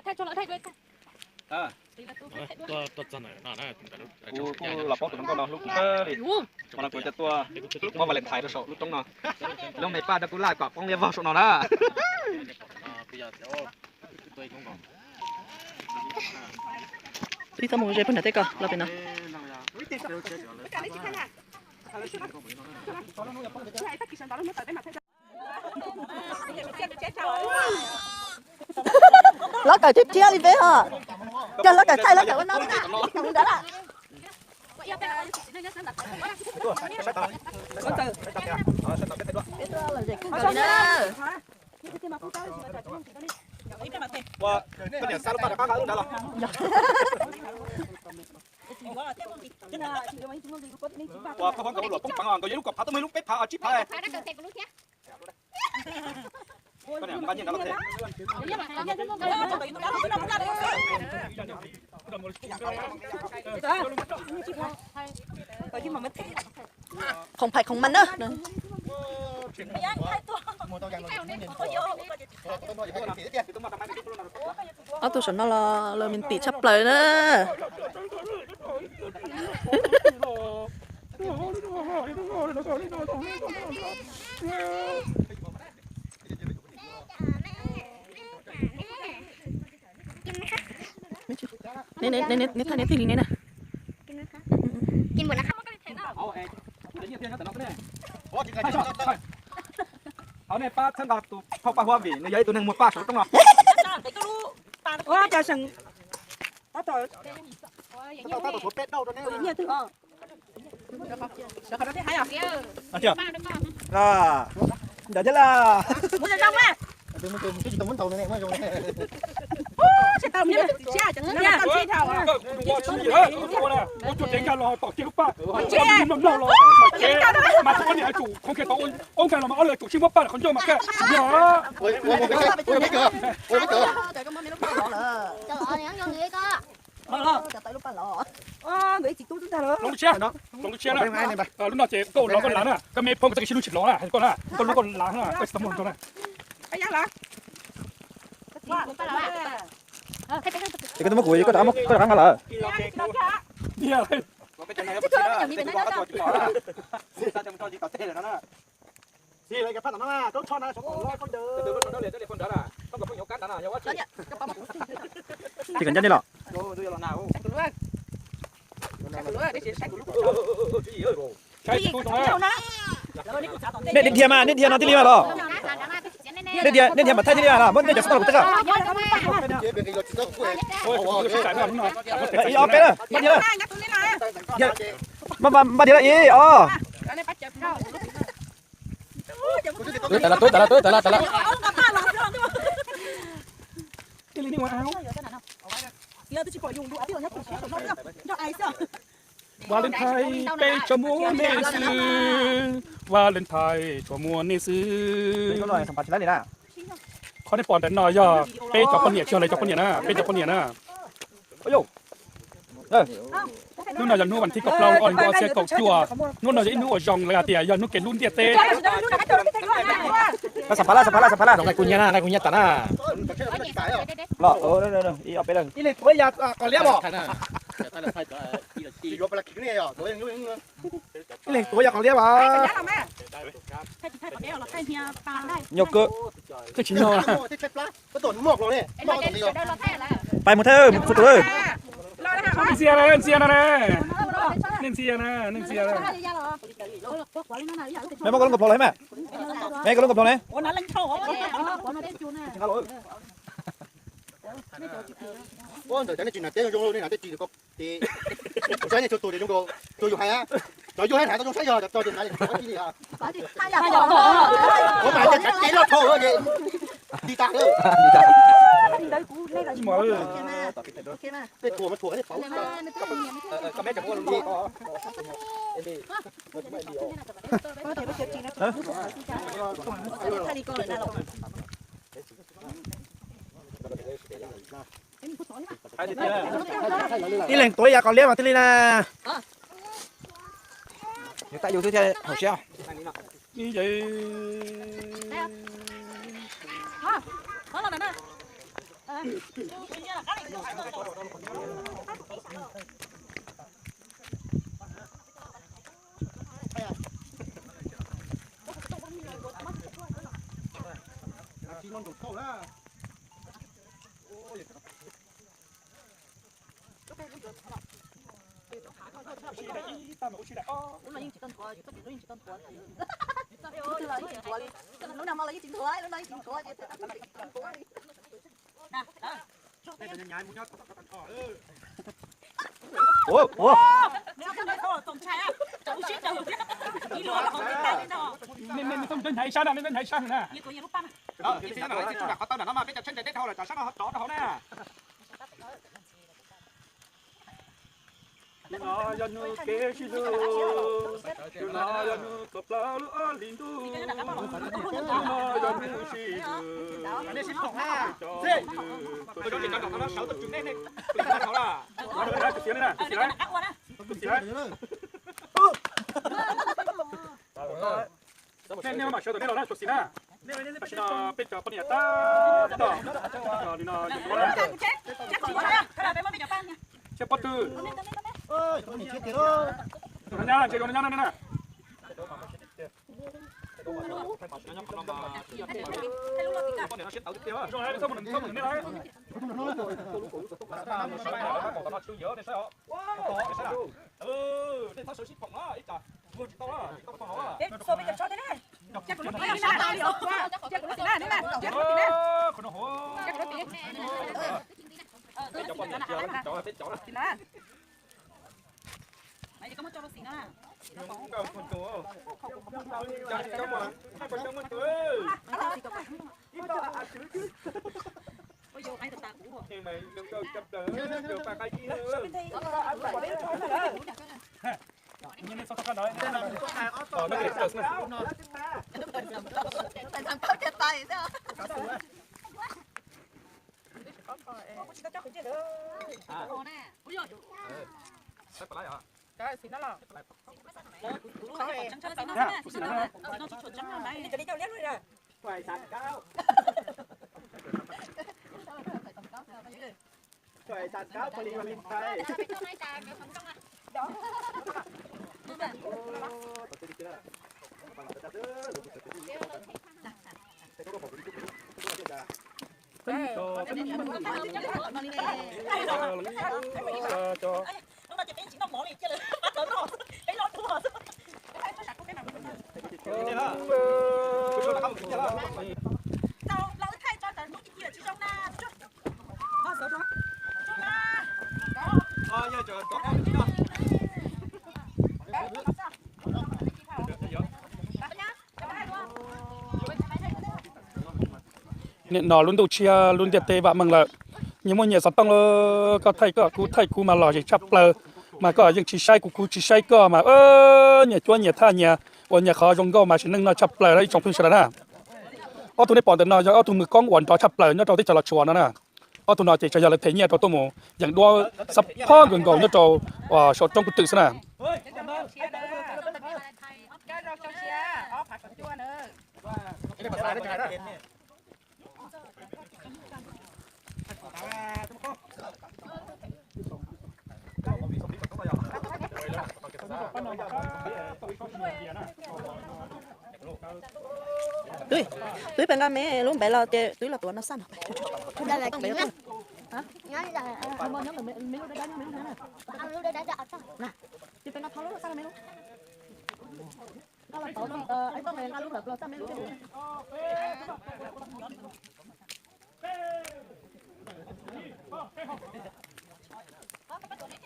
Kuv kuj los paub tus hluas nkauj no hlub kuv kawg li. Hmo no kuv coj tuaj muab Valentine rau saum lub roob no. Lub me paj rau kuv laj kom poob liab vog saum no na. Ib txhob mus ze pem nram tej ko, los pem no. Lov kawm thiab thiab li peb ho. Cog lov kawm thaij lov kawm ua no na. Ua koj poob nkawd lub luam poob phav, nkawd yog lub kaum phav tuaj mus lub peb phav tsib phav. Khoom phais khoom mas na. Ob tug saum no los lawv me tim tshaj plaws na. Neb thaij neb tig li neb na. Hauv nej pab txhawb nqa tus phauj Paj Huab vim nws yog ib tug neeg muag paj saum roob no. Ntawd thiab laj. Ua cuag tsev nkag los tom kiag lub paj, mloog mloog los mas tsis muab niam tsum khoov kiag tau, ob nkag los mas ob lawv tsum sib muab paj qhov ncauj mas kaj yog. Lub tshiab, lub tshiab na. Lub no ces koj los koj lav na, koj me phooj koj txoj kev sib hlub tsis lov na, koj na, koj lub koj lav na, koj tsis tau muag rau na. Es koj twb muab kuv, koj rov qab nqa lawm. Ces kom ncaj nej los. Nej dhia mas, nej dhia no thiaj li mas los. Nej dhia, nej dhia mas thaij thiaj li mas los, muab nej cov xov tooj los kuv teb. Ib ob peb na, npaj dhia na. Npaj dhia na ib os. Valentine peb tsuas muaj nej xwb, Valentine tsuas muaj nej xwb. Qhov nej pom ntawm no yog peb cov poj niam, tsis yog lawv cov poj niam na, peb cov poj niam na. Hnub no yog hnub vas thib kaum plaub ob hlis ntuj ob txhiab kaum cuaj. Hnub no yog ib hnub uas zoo lawv hais tias yog hnub kev hlub ntiaj teb. Kuv nyiam na, kuv nyiam tas na. Ib leeg tuav yog qos liab as. Nyuaj kawg. Twb tsis nyuaj. Pais mus thiab, mus txhua tus. Nej ntxia na, nej ntxia na, nej ntxia na. Mej muab koj lub nkauj plho los thiab mas. Mej koj lub nkauj plho ne. Ntawm cov nej tsis hnav teb zoo zoo, nej hnav teb ris ko. Kuv saib nej txhua tus zoo nkaus, tsuas yus hais, cov yus hais hnav tau zoo saib yog cov tso ces hnav li. Kuv mas cov hnav teb loj dhau ces li tas lawm. Tej thuam mas thuam tej pauv. Ib leeg tuav yam qos liab mas thiaj li na. Nws tab yus xwb thiaj haum siab. Lub no yeej tsis tau nthuav, lub no yeej tsis nthuav li, lub no yeej tsis nthuav, lub no yeej tsis nthuav ces nej txhob ntshai sab na, nej txhob ntshai sab na. Qhov tau nram no mas peb cov tshawb nres teb dhau lawm, tom sab no rov rau hauv na. Tus no yog nws kev sib hlub, tus no yog nws txoj plaub lub ob hlis ntuj, tus no yog nws sib hlub. Nej, nej mam sawv ntawm nej los na, tsuas xis na. Tam sim no peb cov poj niam tab tom li no, tshiab pob tw. Zoo no nyab, ntshe zoo no nyab na. Nim no lub ntuj tshiab lub ntiaj teb vam meej lawm, nyias muaj nyias xov tooj lawm, koj thaij koj, kuv thaij kuv mas lom zem tshaj plaws, mas koj yeej tsis saib kuv, kuv tsis saib koj mas nyias cuab nyias thaj nyias ua nyias qhov zoo nkauj mas sim neej no tshaj plaws ib tsoom phooj ywg sawv daws na. Ob tug nej pom ntawm no yog ob tug mws koob uas nrov tshaj plaws nyob rau teb chaws Los Tsuas no na. Ob tug no ces tsuas yog lawv them nyiaj rau tuaj mus yeem duab xab phob nkaus nkaus nyob rau saum roob kuv twm xwb na. Twb, twb peb nqa me lub npe los ces twb los tuav no xaj no. Ces peb nqa thauj lub xaj no me lub. Nqa los tau, nqa lub npe los txaj me lub.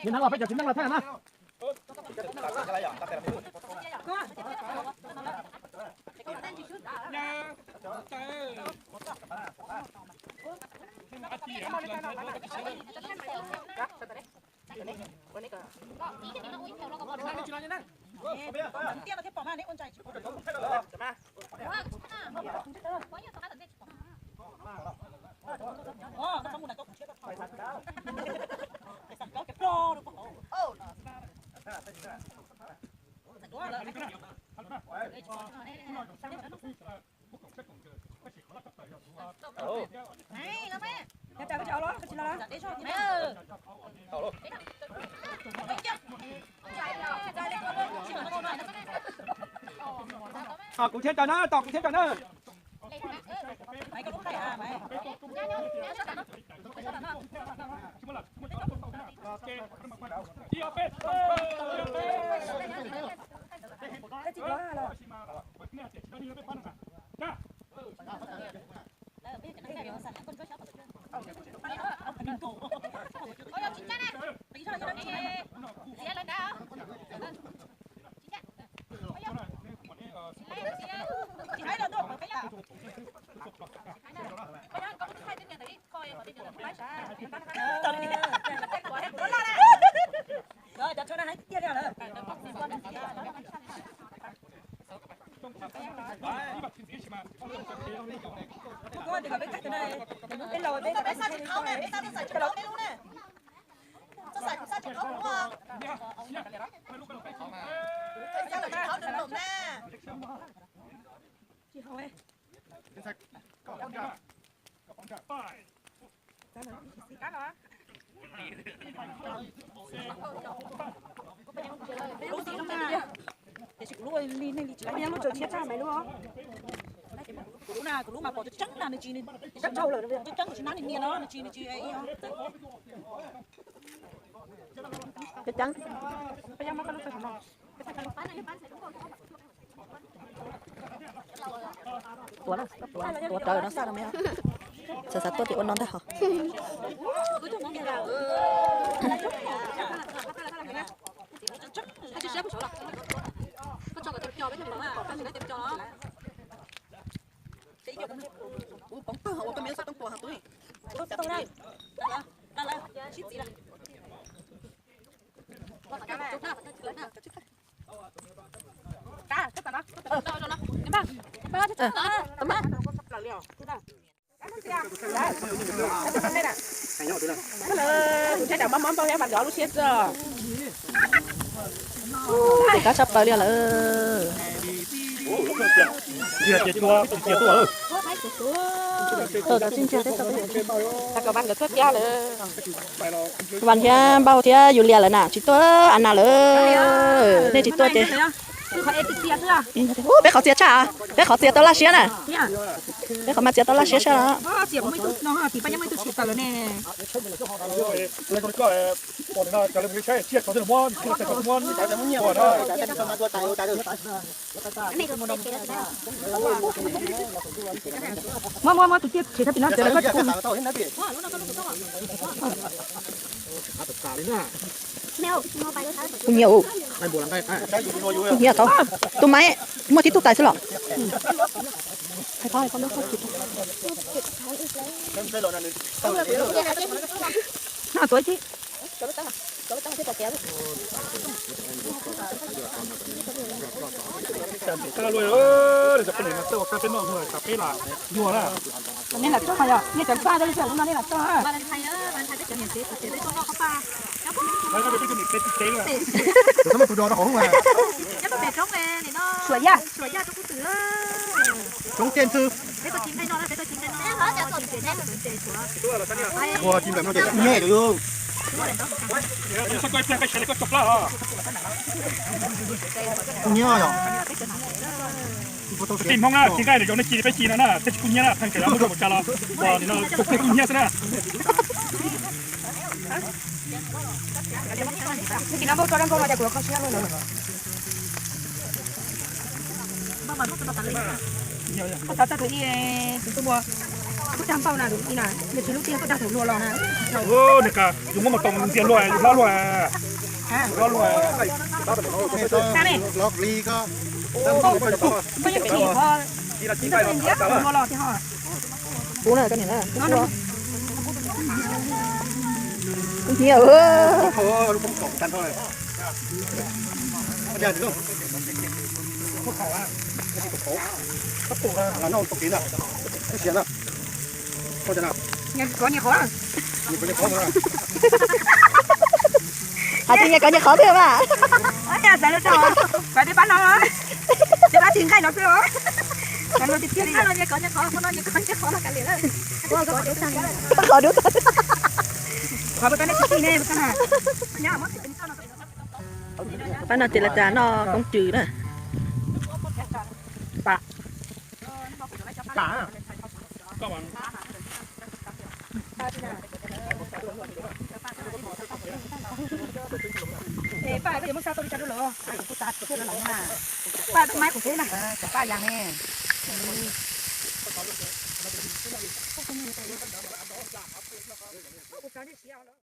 Tsis neeg los peb cov tsis neeg los thaij na. Tos kuv thiab tos na, tos kuv thiab tos na. Kuv lub na, kuv lub mas pom tseeb tseeb na, nws tsis, tseeb tsis nab nws nias no, nws tsis, nws tsis. Tseeb. Tuav, tuav raws no xaj no me. Xav xav tuaj ces ua no ntag hos. Kab tshaj plaws li lawm. Vas thiab Npauj thiab Yus Lias lawv na tsis tuaj, Ana lawm. Nej tsis tuaj ces, peb qhov txias tshaj, peb qhov txias tau laj siab na. Peb qhov mas txias tau laj siab sab. Muab, muab, muab tus tiaj tshem sab tim no txawv lawm koj tsis pub. Kuv nyiam, kuv nyiam tau. Tus maiv muaj tib tug tais xwb los? No tuav ib tib. Nej lam txog yog nej cov npaj tej lub sij hawm no nej lam txog. Tus do rau hauv. Suam yaj. Coob tiaj ntxwg. Ua ci ntawm no ces kuj nyiam yus. Kuj nyiam yom. Tij Hmoob na, ci nqaij nws zoo nej ci peb ci no na, thiaj tsis kuj nyiab na, pheej kawm los muaj zog mus cas los, ua nim no kuj nyiab xwb na. Koj thov txog tus ib, tus tuaj muag, kuj dag npauj na, tus ib na, nws tsis lub tiag kuj dag tus hluas los na. Nws ka, yus muab mus tau ntxias luaj, yus hlob luaj. Hlob luaj. Koj yeej pem nim ho, tus hluas los tiag ho. Kuv na, koj niam na. Kuv hnyiab. Hais tias nyias kov nyias qhov twg mas. Qhov dub tag. Pab no ces lawv tias noj koob cws na.